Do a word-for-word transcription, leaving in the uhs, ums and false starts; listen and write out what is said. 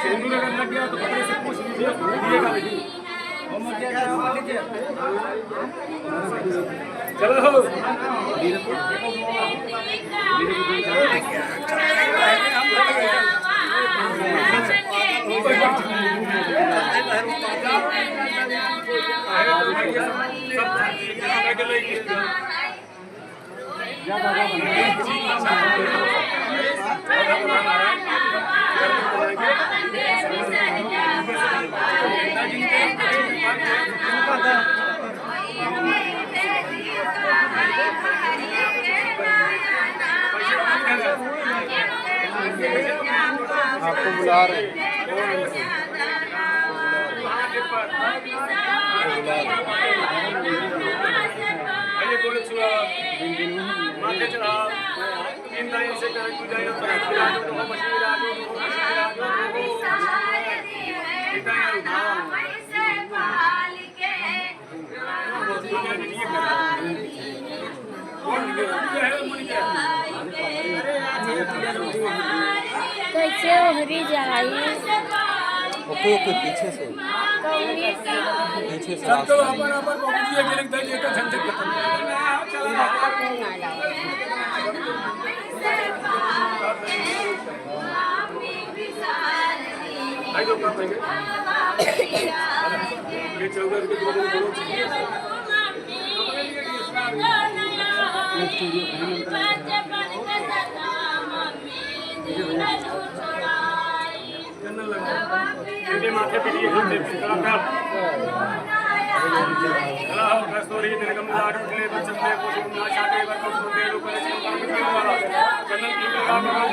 सिंदूर अगर लग गया तो पकड़े से पूछ लीजिए, दिएगा नहीं। चलो। आपको बुला रहे हैं। बुला रहे हैं। माथे चढ़ाओ। तीन टाइम से करें, तू जाए तो राजू, राजू, राजू, राजू। कैसे ओहरी जाई? ओके, ओके, पीछे से। कौनी से? पीछे से। सब तो अपन, अपन बाबूजी के गिरक दे, ये तो झंझट खत्म। इनके माथे पे लिए हाथ से पिघला था। कला हो कस्तूरी निर्गम लाडू ले बचन दे को ना छाटे वर को दे लो पर चंदन की लगा